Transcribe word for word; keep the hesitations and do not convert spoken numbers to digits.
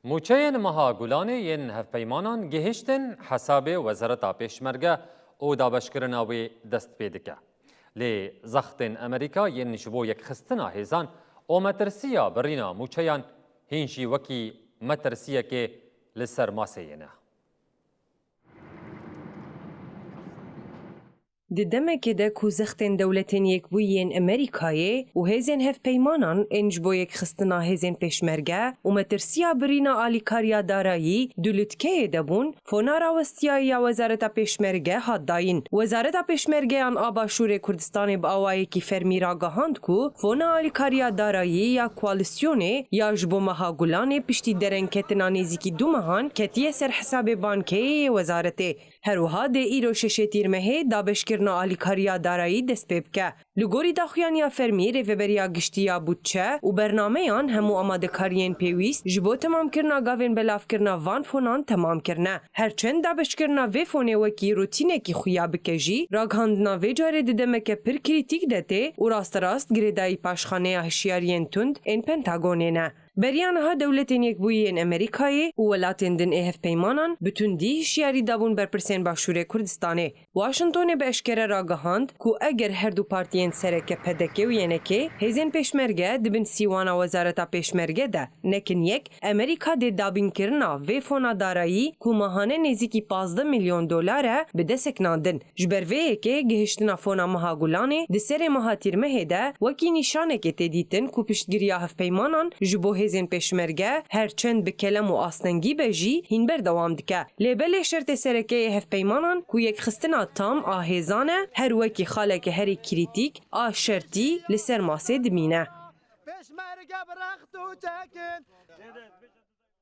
Mûçeyên meha Gulanê yên hevpeymanan gihiştin hesabê Wezareta Pêşmerge û dabeşkirina wê dest pê dike. Lê zextên Amerîka yên ji bo yekxistina hêzan û metirsiya birîna mûçeyan hîn jî wekî metirsiyekê li ser masê ye ne. Di demekê de ku zextên Dewletên Yekbûyî yên Amerîkayê û hêzên hevpeymanan ên ji bo yekxistina hêzên pêşmerge û metirsiya birîna alîkariya darayî di lûtkeyê de bûn, fona rawestiyayî ya Wezareta Pêşmerge hat dayîn. Wezareta Pêşmergeyan a Başûrê Kurdistanê bi awayekî fermî ragihand ku fona alîkariya darayî ya koalîsyonê ya ji bo meha Gulanê piştî derengketina nêzîkî du mehan ketiye ser hesabê bankeyê yê wezaretê. Her wiha dê îro şeşê Tîrmehê dabeşkirina alîkariya darayî dest pê bike. Li gorî daxuyaniya fermî Rêveberiya Giştî ya Budçe û Bernameyan hemû amadekariyên pêwîst ji bo temamkirina gavên belavkirina van fonan temam kirine. Her çend dabeşkirina vê fonê wekî rutînekî xuya bike jî, ragihandina vê carê di demeke pir krîtîk de tê û rasterast girêdayî paşxaneya hişyariyên tund ên Pentagonê ne. Beriya niha Dewletên Yekbûyî yên Amerîkayê û welatên din ê hevpeymanan bi tundî hişyarî dabûn berpirsên Başûrê Kurdistanê. Washingtonê bi eşkere ragihand ku eger her du partiyên sereke P D K û Y N K hêzên pêşmerge di bin sîwana Wezareta Pêşmerge de nekin yek, Amerîka dê dabînkirina vê fona darayî ku mehane nêzîkî pazdeh milyon dolar e bi desek nan din. Ji ber vê yekê gihiştina fona meha Gulanê di serê meha Tîrmehê de wekî nîşanekê tê dîtin ku piştgiriya hevpeymanan ji bo hêzên pêşmerge her çend bi kelem û astengî be jî hîn berdewam dike. Lê belê şertê sereke yê hevpeymanan ku yekxistina tam a hêzan e, her wekî xaleke herî krîtîk a şertî li ser masê dimîne. Pêşmerge bi rext û tekin.